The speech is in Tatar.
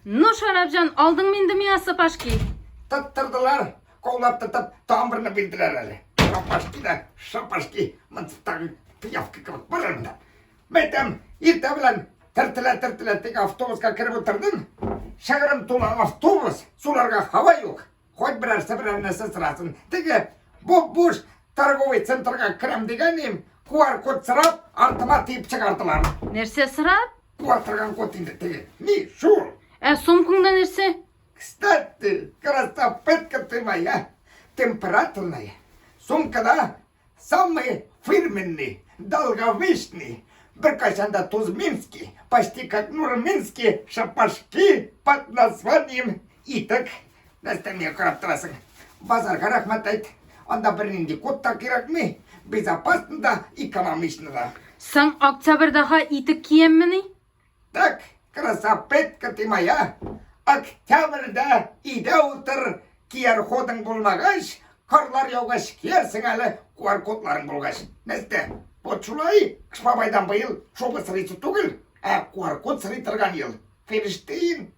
Ну, Шарапҗан, алдыңмы инде миңа сапожки? Тоттырдылар, каулап тотып, тагын берне бирделәр әле. Шапашки да, шапашки, монысы тагын пиявка кебек барыр монда. Мәйтәм, иртә белән тертелә-тертелә теге автобуска кереп утырдым. Шыгрым тулы автобус, суларга һава юк. Хоть берәрсе берәр нәрсә сорасын. Теге буп-буш торговый центрга керәм дигән идем, QR-код сорап, артыма тиеп чыгардылар. Нәрсә сорап? Куа торган код инде теге. Ни, шул. Ә сумкаңда нәрсә? Кстати, красопетка ты моя, температурная. Сумкада самый фирменный, долговечный, беркайчан да тузминский, почти как нурминский шапашки под названием Итек. Нәрсә миңа карап торасың? Базарга рәхмәт әйт. Анда бернинди код та кирәкми. Безопасно да, экономично да. Соң октябрьдәга итек кияммени? Так, красопетка ты моя. Октябрьдә өйдә утыр, кияр ходың булмагач, карлар яугач киярсең әле, куар кодларың булгач. Нәрсә? Вот шулай, Кыш бабайдан быел шуба сорыйсы түгел, ә куар код сорый торган ел. Ферштейн.